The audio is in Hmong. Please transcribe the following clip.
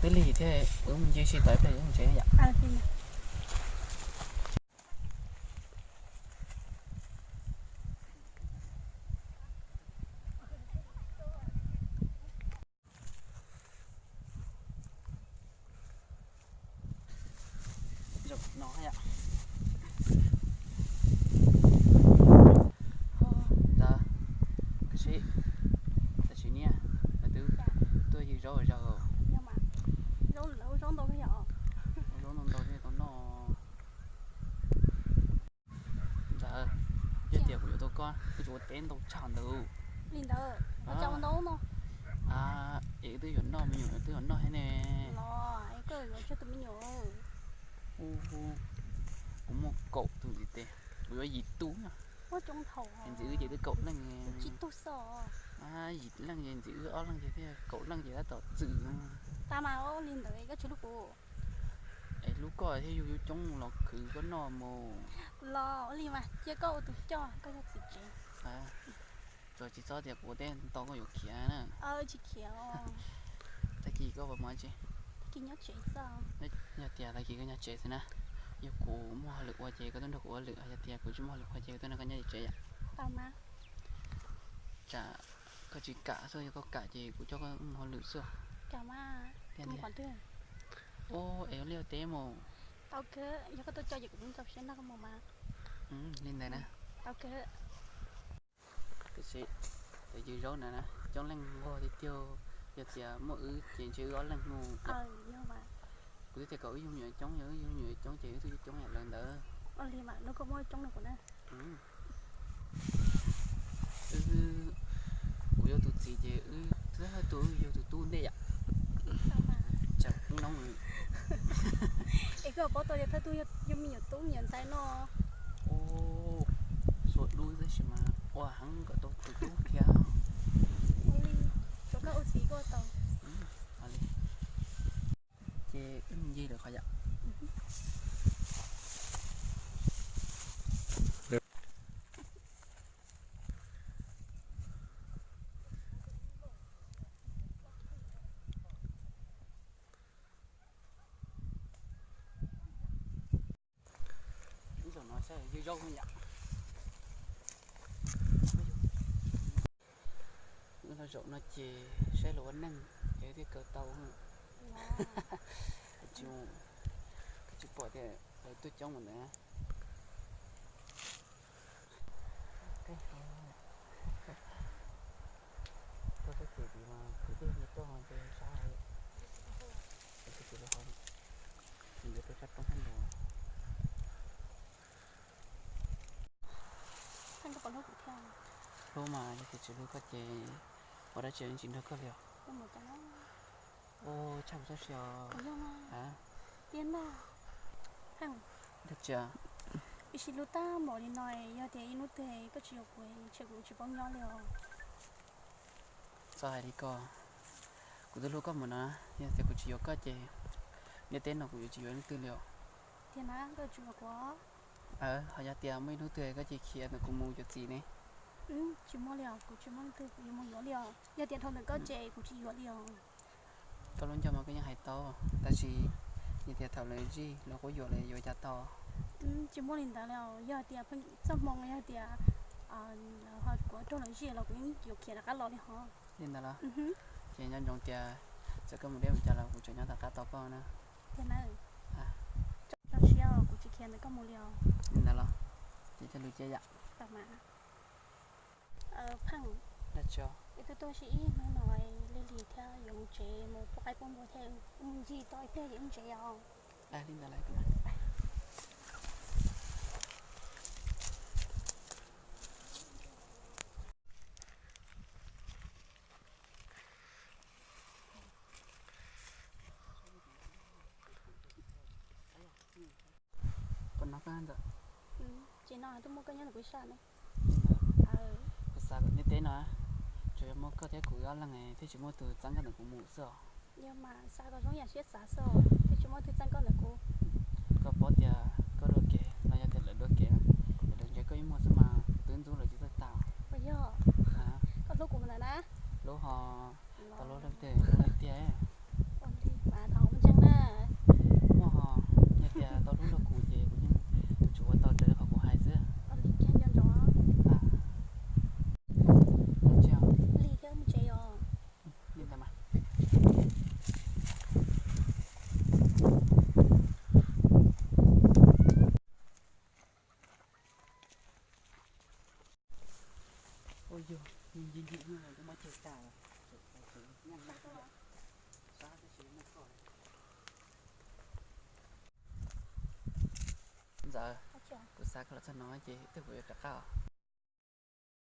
Twb lig thiab, wb mus ncig sib tau ib pliag wb mus tsev yom. Zaum no yom. Ntawd, koj sim, tam sim niaj lawv twb tuaj yws zaub zaum. Zaub ntau ntau thiaj tau noj. Ntawd, yog tias kuv yuav tau koj, kuv tsuas ua teb ntau tshaj ntawd. Li ntawd, ua cas ua ntau no? Es wb twb yuav noj me nyuam, wb twb yuav noj thiab ne. Los, koj yuav tsawg tus me nyuam? Ub, kuv muaj kaum tus ntiv tes, kuv yuav yim tug. Ntxiv wb ces twb kaum leej. Yim leej ces ntxiv wb ob leeg ces thiaj kaum leej ces tab tom txwm. Tas mas ua li ntawd koj tsis hlub kuv? Es hlub koj thiaj yug yub coob los khwv koj noj mus. Los ua li mas cia koj ua tus coj, koj yog txiv tsev. Tsuas tsis txhob tias kuv ua teb ntau koj yuav khiav na. Tsis khiav. Tag kis koj puas mus dab tsi? Tag kis nyob tsev xwb. Yog tias tag kis koj nyob tsev xwb na, yog kuv muaj hauj lwm ua ces koj tuaj nrog kuv ua lwm, yog tias kuv tsis muaj hauj lwm ua ces koj tuaj nrog koj nyob tsev yom. Tau mas. Tsam koj tsis kam xwb, yog koj kam ces kuv coj koj mus hauj lwm xwb. Kam mas. Mus qhov twg? Ub, es ua liaj ua teb mus. Tau kawg, yog koj tuaj coj ces kuv yeej txaus siab nrog koj mus mas. Li ntawd na. Tau kawg. Tiam sis cov yws zaub na, coob leej nquag tiag tiag, yog tias muaj wb ces ntshe wb ob leeg mus. Kuv twb tias kom wb yug me nyuam coob, yog wb yug me nyuam coob ces wb twb coob yam lawv ntawd. Ua li mas hnub koj muaj coob rau kuv na. Wb, kuv yug tus txiv ces wb twb tu wb yug tus tub ntej yom. Tsam noob. Es koj paub tau tias thawj tub yog me nyuam tub me nyuam ntxhais no. Ub, xuas dub tab sis mas ua heev kom tau tus tub thiab. Ua li, tsuav koj ua txiv koj tau. Ces wb mus ncig lawm qhov yom. Zaum no saib yog zaub yom. Wb los zaum no ces saib luag ua neej ces thiaj kaw tau. Tsis pom tias lawv tuaj coob mus ntawd. Tuaj sab kev tid mas kwv tij nce tuaj ces sab, kwv tij lub hauv, nws tuaj sab roob sab ntug. Hlub mas yog tias tsis hlub koj ces ua dab tsi yeej tsis nrog koj li os. Ua tshaj kuv txoj sia os. Tiag na. Dag tsi? Ib sim hlub tag npaum li no, yog tias ib hnub twg koj tsis yuav kuv, ntshe kuv tsis paub nyob li os. Txhob hais li ko, kuv twb hlub koj mus no, yog tias kuv tsis yuav koj ces ntiaj teb no kuv yuav tsis yuav leej twg li os. Tiag na, koj tsis yuav kuv? Ho yog tias muaj ib hnub twg koj cia li khiav ntawm kuv mus yuav txiv ne? Tsis muaj li os, kuv tsis muaj leej twg kuv yuav mus yuav li os. Yog tias dhau ntawm koj ces kuv tsis yuav li os. Koj lub ncauj mas koj yeej hais tau, tab sis yog tias thaum lawv zij los kuj yuam lawv yuav cas tau. Tsis muaj li ntawd li os, yog tias pheej txoj hmoo yog tias kuv raug lawv zij los kuv yeej yuav khiav rov qab los li hos. Li ntawd los? Ces nco ntsoov tias txawm koj mus deb mus cas los kuv tseem nyob tom qab tos koj na. Tiag na. Tso siab os, kuv tsis khiav ntawm koj mus li os. Li ntawd los? Ces coj lus cia yom. Pheej, wb twb tuaj ua si ib hnub no, lig lig thiab yuav mus tsev mus pub qaib pub npua thiab, wb mus ncig tau ib pliag ces wb mus tsev os. Li ntawd lawm. Qhov no koj ntawm. Tsis no twb muaj koj nyob ntawm kuv sab na. Kuv xav kom ntiaj teb no tsuas yog muaj koj thiab kuv ob leeg thiaj tsis muaj tus txeeb koj ntawm kuv mus xwb os. Yog mas xav kom zoo yam siab xav xwb os, thiaj tsis muaj tus txeeb koj ntawm kuv. Koj paub tias koj dua kev los yog tias lawv dua kev, lawv ntsia koj ib muag xwb mas twb ntxub lawv tsis txawj tag. Yog. Koj hlub kuv ntawd na. Hlub ho. Tau hlub leej twg hlub leej tiag. Ua li mas tau. Tias tau hlub nrog kuv ces kuv yeej yuav tsum ua tau raws li qhov kuv hais xwb. Ua yog nci nci kuv muab ceg tas lawm. Ntxawm, kuv xav koj los txog no ces twb kuv yuav rov qab.